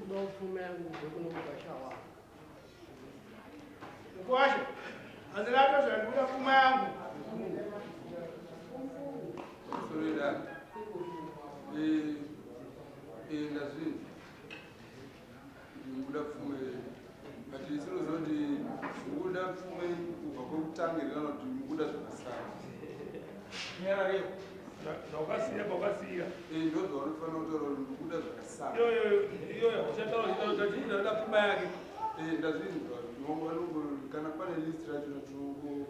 Ndikudawo pfuma yangu kubve kuno kugasha wangu. Mukwasha, hanzi ratozva ndikuda pfuma yangu. Sorry, ndazvinzi ndikuda pfuma, but isinoziva kuti mukuda pfuma kubva kwekutanga here kana kuti mukuda zvakasara. Nyarariyo. Zvawakasiya pawakasiya. Ndo zvaunofanira kutaura kuti ndikuda zvakasara. Iyoyo iyoyo uchataura kuti ndinoda pfuma yake. Ndazvinzwa, kana pane list racho tinongo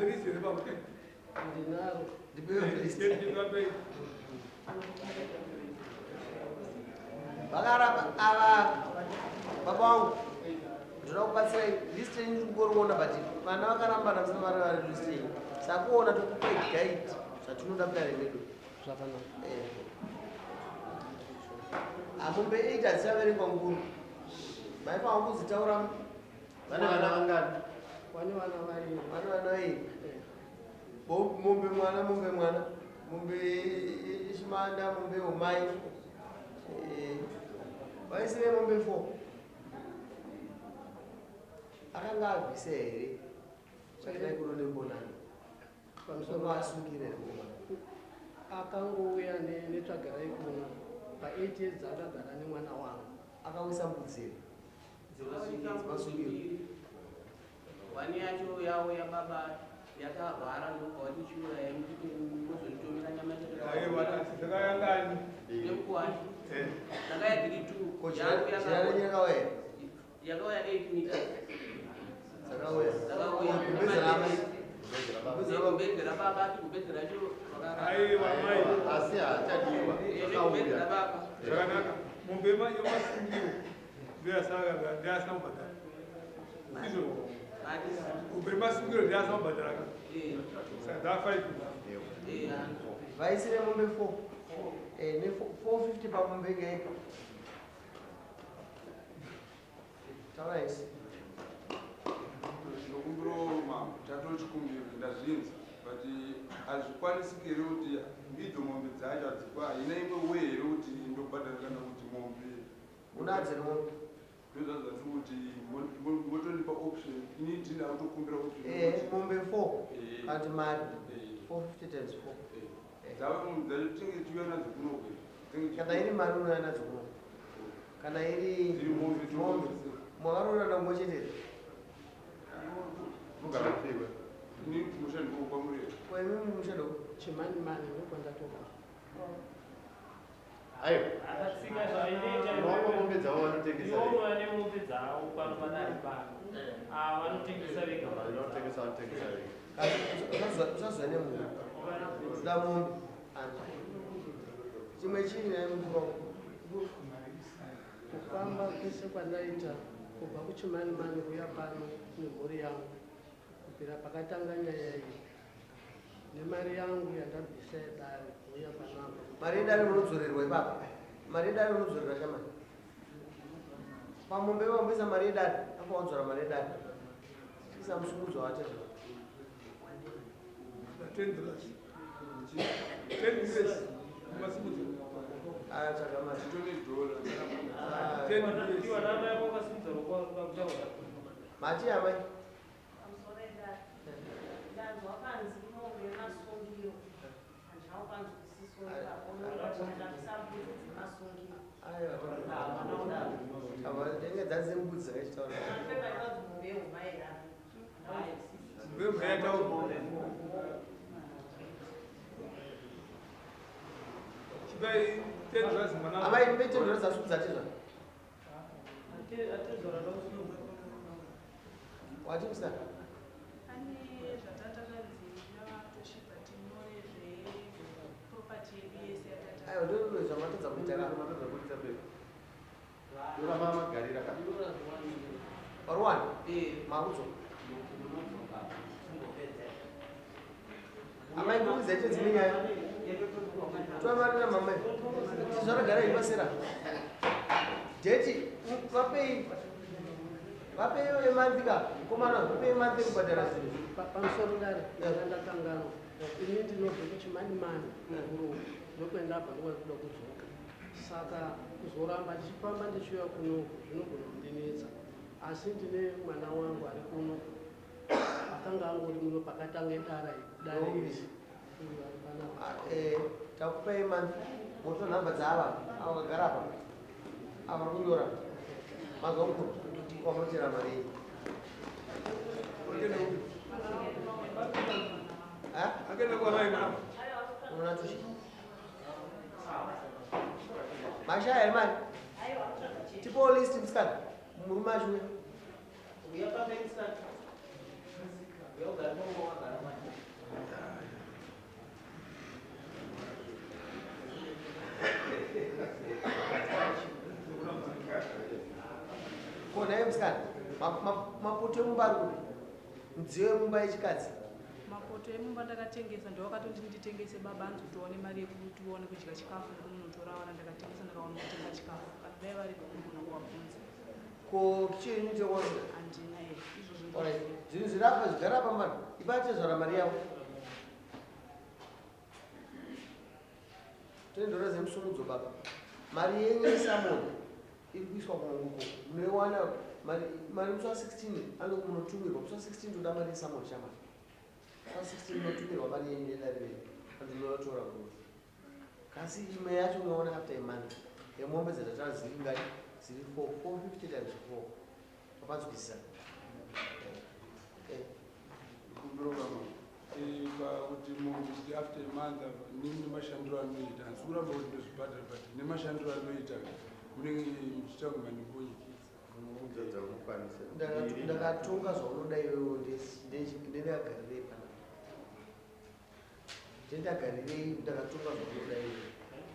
List here baba? Ndinaro. Ndipewo list. Ndipei. Vakaramba ava baba vangu, ndoda kubatsirai list yenyu ndiri kungoriona, but vana vakarambana musina vari vari list yenyu, sakuona tokupai guide zvatinoda mudare medu. Zvakanaka. Mombe 8 hadzichaverengwa nguru, maifanwa kuzitaura. Vane vana vangani? Vane vana vairi. Vane vana vairi. Mombe mwana, mombe mwana, mombe yechimanda, mombe yomai, vaisire mombe 4. Akanga abvise here tsvakirai kuno nembonani? Pamusoro. Asungire here mukomana? Akangouya netsvagarai kuno pa8 years dzaakagara nemwana wangu. Akawisa mbudzi here dzemasungiro? Wani yacho yavo yababa yakarwara, ndobva vati chiuraya muzonditomera nyama. Aiwa, dzakayangani? Nemukuwani dzakaya dziri two. Ko Yangu jira renyu rakauya here? Yakauya 8 meters. Dzakauya? Dzakauya. Gumbeze ramai, gumbeze rababa. Gumbeze rababa, asi gumbeze racho Aiwa mai. Asi haachadiwa. gumbeze rababa. Zvakanaka. Mombe yemasungiro ndeyasina kubhadhara, izvo mombe yemasungiro ndeyasina kubhadhara ka, saka dza5. Vaisire mombe 4 ne 450 pamombe ega ega. Taura isi. Ndinokumbirawo mambo, tatochikumbiro, ndazvinzwa, but hazvikwanisiki here kuti idzo mombe dzacho hadzikwa, haina imwe way here kuti ndobhadhara kana kuti mombe? Unadzo mombe? Ndozvazvati kuti motonipa option, ini ndina kutokumbira option. Mombe 4 kana kuti mari 450 times 4. Dzave mombe dzacho tinge tiuya nadzo kunokwe? Kana iri mari unouya nadzo kuno, kana iri Dziri mombe. Mombe mwakarorana mumwe chete here? Mugara pfiwe. Ini musha ndikokwamureva. Kwaimi mushando? Chimanimani ndokwandatobva. Aiwa. Akatsika zvainoita. Unoona mombe dzavo vanotengesa Iwo vega. vane mombe dzavo pano padare pano. Ah, vanotengesa vega. Vanotengesa, vanotengesa vega. Usazuva nemunhu da mombe ana chimwe chii naye mukuru wangu? Kufamba kwese kwandaita kubva kuChimanimani kuuya pano nemhuri yangu kubvira pakatanga nyaya iyi, nemari yangu yandabvisa yedare kuuya panapa. Mari yedare unodzorerwa ipapa, mari yedare unodzorerwa shamani. Pamombe vamboisa mari yedare apa, wadzora mari yedare, isa musungudzo watezva. $10, 10 US masimudzo. Atsvaga mari. Titone dhola. 10 US. Iwa nana yako wakasimudza ruoko kutaura. Mati amai. Pamusoro edare, ndanzwa panzi mombe yemasungiro, handina kupanzwisiso ipapo. Ndabvisa mbudzi dzemasungiro. Aiwa, denge dzadzembudzi dzakachitaura. Pepa inonzi mombe yehuma here? Mombe yataurwa. Chipai $10 mwana. Amai, ndipe $10 asudza tezva. Atezvara ndakusununga. Wati musina? Pane zvatatakanzi navatosvibva tinyore zveproperty yedu yese yatata. Aiwa, ndo zvamatadza kuita ka. Matadza kuita pepa. Ndoramba magarira ka. Paruwani makudzoka. Amai, ndikuudza icho dzimwe nyaya toamarira mamai tizvaragara ipasera dheti. Vapei, vapei emanzi ka komana, vapei emanzi ekubhadhara zvinhu. Pamusoro dare, ndanga ndakanganwa. Ini ndinobve kuChimanimani kuGuruve, ndokwendabva, ndokwandikuda kudzoka. Saka kuzoramba ndichifamba ndichiuya kunoku zvinogona kundinetsa, asi ndine mwana wangu ari kuno akanga angori muno pakatanga dare dare iri. Uyu ari panapa. Ah, Takupai mani moto nhamba dzaava ava vagara apa ava vari kunyora mazwa mukuru kwamotera mari yenyu. Ah? Akaenda kwamai mwana. Unoona tushi mashaya here mari tipowo list musikana murume achiuya. Uya pamberi musikana. Uya ugare pamwe wakagara manje. Ko nhai musikana, mapoto emumba ari kupi? Midziyo yemumba yechikadzi. Mapoto emumba ndakatengesa, ndowakatonditi nditengese baba, anzi kuti uone mari yekuti uone kudya chikafu nekunonotora vana. Ndakatengesa ndakaona kutenga chikafu. Kana dai varipo unogona kuvabvunza. Ko kicheni unit yakwasina? Handina here izvozvo. Alright. Zvinhu zviri apa zvigara apa mani. Ipa tezvara mari yavo. Tendora zemusumudzo baba. Mari yenyu yesamoni iri kuiswa kumaoko. Munoiwana mari mari musi wa 16 ano munotumirwa musi wa 16 toda mari yesamoni shamani. Musi wa 16 munotumirwa mari yenyu yedare renyu. Hanzi munotora kuno. Kasi imwe yacho unoona after a month. Yemombe dzatataura dziri ngani? Dziri 4 450 times 4. Wapanzwisisa? Eh. Kumbiro kama pakuti mombe kuti after a month apa nini nemashandiro anoita handisi kuramba kuti ndozvibhadhara but nemashandiro anoita munenge muchiita kunge mandimbunyikidza. Ndakatonga zvaunoda iwewe ndendakagarirei panapa ndendagarirei ndakatonga zvaunoda iwewe.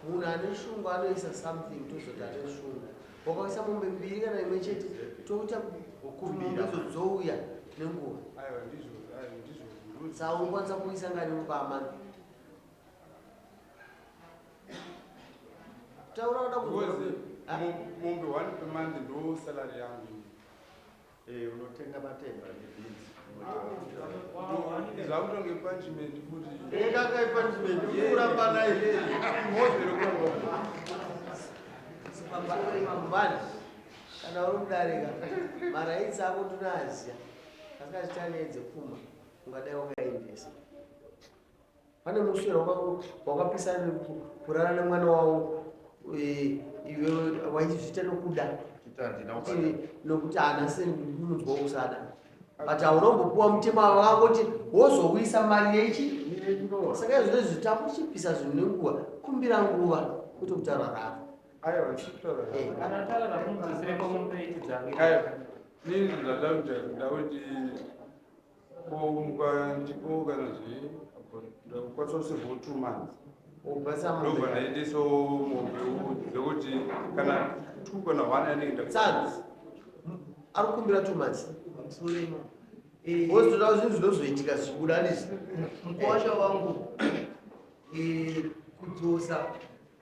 Munhu ane shungu anoisa something tozoti ane shungu. Wakaisa mombe mbiri kana imwe chete toita mombe idzo dzouya nenguva. Aiwa ndizvo, aiwa ndizvo. Saka unokwanisa kuisa ngani pamani? Taura uda Because kunzwa. Mombe one per month ndo salary yangu ini. Unotenga matemba nebeans. Zvakutonge punishment futi. Kaka punishment kuramba naye. Mozvere kuramba. Mambani, kana uri mudarika maraitsi ako ndinoaziya, asi kachitanyaya dzepfuma ungadai wakaendesa. Pane musi wakapisana kurara nemwana wavo, iwe waichizviita nokuda nokuti haana semunzwa kusada, but hauna mutemo vakangoti wozowisa mari yechi. Saka izvozvo izvi takuchipisa zvinhu nenguva. Kumbira nguva kwete kutaura rako. Aiwa ndikutaura. Kana taura ramudzosere kwamombe ichidzange. Aiwa nini zvandakuita ndakuti ko mukandipo kana zve ndakukwanisa kusevhawo 2 months. Ubvasa Ndobva mombe. ndaendesawo mombe dzekuti kana two kana one anenge. Tsano ari kukumbira 2 months. Wozotoda zvinhu zvinozoitika zvichibuda handizvi? Mukwasha wangu, kudzosa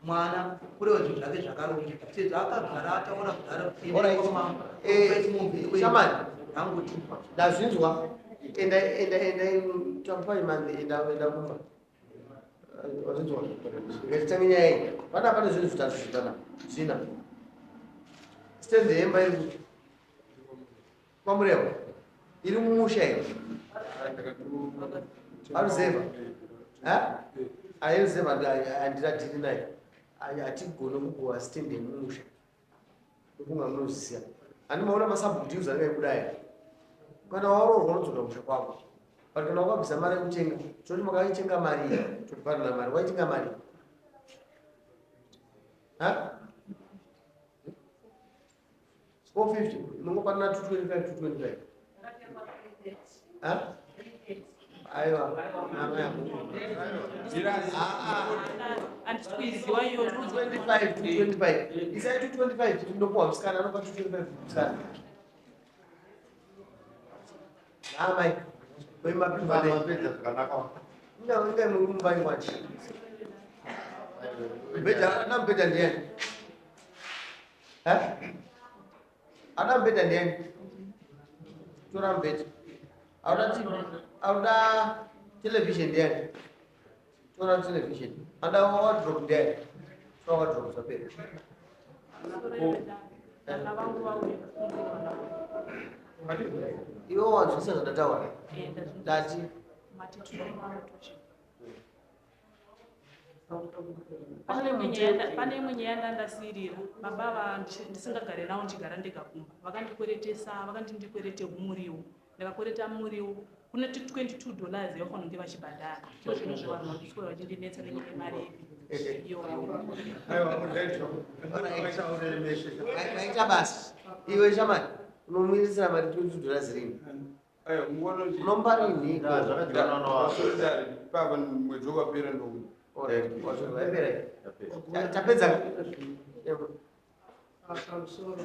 mwana kureva zvinhu zvake zvakarongeka sezvo akagara ataura kudhara. Alright. Shamani. Angoti Ndazvinzwa. Enda, enda, enda, takupai mandi. Enda, enda kumba. Wazvinzwa? Ngatitange nyaya iyi. Pane zvinhu zvitatu zvitana zvina. Stand yemba iri kupi? Kwamurewa iri mumusha here? Aruzevha airuzevha handiradhiri nayo. Hatigone kugowa stand yemumusha nokunga munozviziva. Handi maona masabhuku anenge kudai? Kana waroorwa unodzoka musha kwako, but kana wakabvisa mari yekutenga, toti makaitenga mari iyi, tobhadhara mari. Waitenga mari ha 450, unongopanana 225 225. Ha, aiwa mama yangu. Handisi kuiziwa iyo. 225 225, isai 225, ndopuwa musikana anopa 225 musikana. Amai wemapimba. Mapedza zvakanaka. Inga mumbai wachi mubhedha, ana mubhedha ndiani? Ha? Ana mubhedha ndiani? Tora mubhedha. Auda TV, auda television ndiani? Tora television. Ada wardrobe ndiani? So wardrobe zvapera. Vana vangu vauya vana. Iwe wanzwisa zvandataura. Ndati mati Pane imwe nyaya ndandasirira baba ava ndisingagare navo, ndichigara ndega kumba. Vakandikweretesa, vakandi ndikwerete muriwo. Ndakakwereta muriwo kune $22 yavafanira kunge vachibhadhara. So zvinhu zvevanhu vakuswera vachindinetsa nenyaya yemari ipi iyo. Maita basa. Iwe shamani, unomuirisira mari $22 rini? Unomupa rini? Papa mwedzi wakapera ndoku. Alright, tapedza. Pamusoro,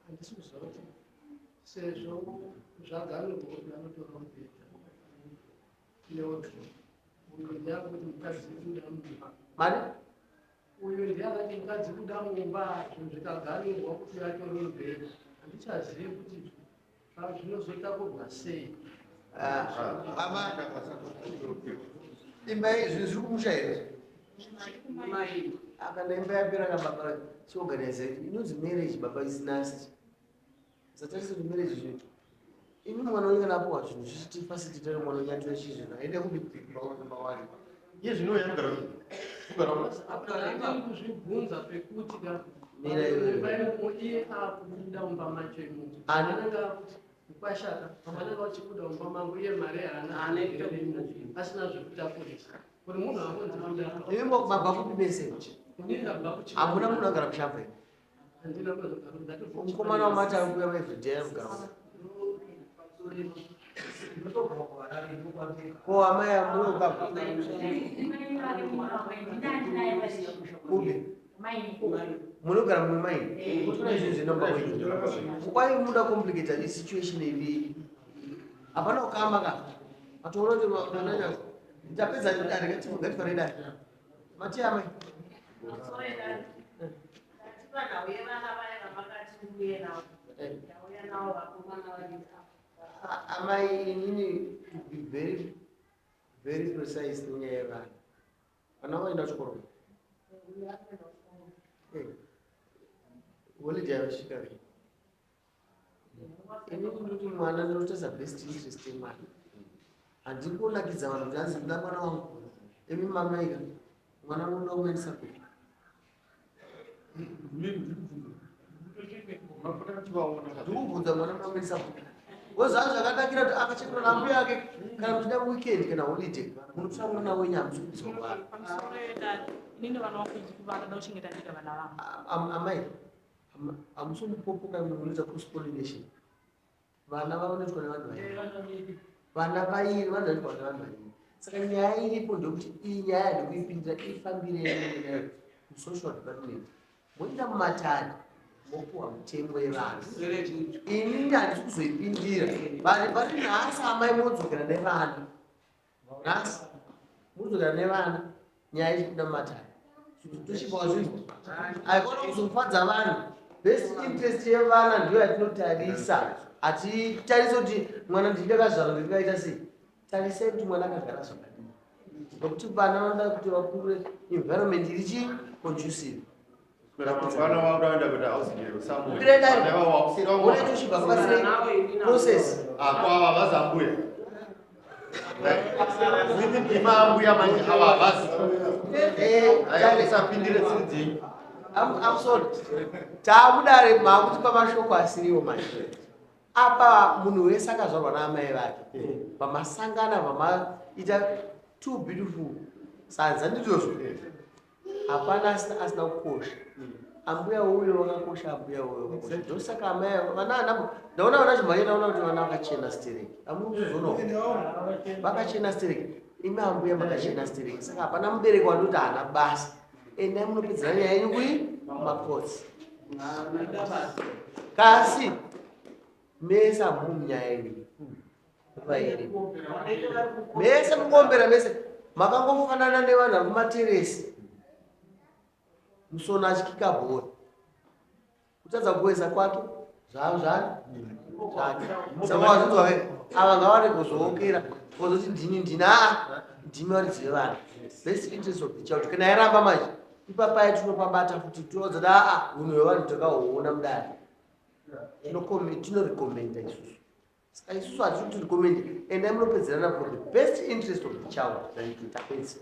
handisi kuziva kuti sezvo zvaganurwa kuti vanotora mubhedha newardrobe, uyu ndiakuti mukadzi kuda mumba. Mari? Uyu ndiakati mukadzi kuda mumba, zvinhu zvikaganurwa kuti atore mubhedha, handichazivi kuti zvinozotakurwa sei. Ama imba zvinhu zviri kumusha here? Kana imba yapera kababa, chiorganize inonzi marriage. Baba is nasty. Usatarise kuti marriage zvinhu imi mwana wenyu kana apuwa zvinhu zvichiti facilitate mwana wenyu atore chii zvinhu aende kupi? Iye zvino yanogara Ndiri kuzvibvunza pekuti ka Mira iwe. imba imomo iye akubuda mumba macho imomo. Ani? Anenge akuti mukwashaka anenge achibuda mumba mangu, iye mari haana asina zvekutakurisa kuti munhu angonzi buda. Imi mabva kupi mese? Inini ndabva kuchi Hamuna munhu agara mushamva here? Handina munhu agara. Mukomana wamati ari kuuya everyday anogara? Ko amai, amunoka kupi? Munogara mumaini kutora izvi zvinamba wenyu. Kwai muda complicate situation iri, hapana kukama ka atoona kuti vananya. Tapedza dare, ngatifare dare. Mati amai. Pamusoro yedare, ndati panhau yevana vaya vamakati ndiuye navo, ndauya navo vakomana vaviri ava. Amai, inini to be very very precise nenyaya yevana, vana vaenda kuchikoro. Uyu akuenda kuchikoro. Holiday yavasvika ve inini ndoti mwana ndinotarisa best interest yemwana. Handiri kunakidza vanhu kuti hanzi ndoda mwana wangu. Imi mamaika, mwana unoda kumuendesa kupi? Ndikubvunza, mwana unomuendesa kupi? Wezva zvakanakira kuti akachengetwa nambuya ake, kana muchida weekend kana holiday munotora mwana wenyu, hamusi kubviswa kuvana. Pamusoro yedare, inini vana vangu vanoda kuchengeta ndega vana vangu. Amai, hamusi mupopoka munoita cross pollination. Vana vanoitwa nevanhu vairi, vana vairi vanoitwa nevanhu vairi. Saka nyaya iripo ndekuti iyi nyaya ndekuipindira ifambire musocial department, moenda mumatare, mopuwa mutemo yevana. Ini handisi kuzoipindira vari vari nhasi. Amai, modzokera nevana nhasi, modzokera nevana, nyaya ichipinda mumatare, tochibva zvinhu. Aikona kuzofadza vanhu. Best interest yevana ndiyo yatinotarisa. Hatitarisi kuti mwana ndindakazvarwa ndingaita sei. Tarisai kuti mwana akagara zvakadii, nokuti vana vanoda kuti vakure environment iri chi conducive. Mangwana wakuda kuenda kuita house girl somewhere. Kwira dare. Vana wakusira. Une tosvika kubatsire process. Akwava vazambuya. Mimi ndima ambuya manje ava havazi. Usapindire tsiri dzenyu. I'm sorry. Taakudare maakutipa mashoko asiriwo manje. Apa munhu wese akazvarwa naamai vake. Pamasangana vamaita two beautiful sons, handizvozvo? Hapana asina kukosha. Ambuya uyo vakakosha, ambuya uyo vakakosha. Ndosaka amai vana anabo ndaona vana chimhanya, ndaona kuti vana vakachena stereki. Amuzvizvonawo vakachena stereki. Imi ambuya makachena stereki. Saka hapana mubereki wandoti haana basa. Endai munopedzera nyaya yenyu kui makotsi. Kasi mese hamumu nyaya iyi vairi mese mukuombera mese makangofanana nevanhu vari kumateresi, musona achikika bhora, kutadza kuweza kwake. Zvavo zvani? Zvani. Saka wazvinzwa ve ava ngavarege kuzookera vozoti ndini ndini aa ndimi varidzi vevana. Best interest of the child. Kana yaramba manje ipapaya tinopabata futi toodza aa unhu hwevanhu takahuona mudare. Tinorekomenda isusu. Saka isusu hatiri kuti recommend endai munopedzerana for the best interest of the child. Tapedza.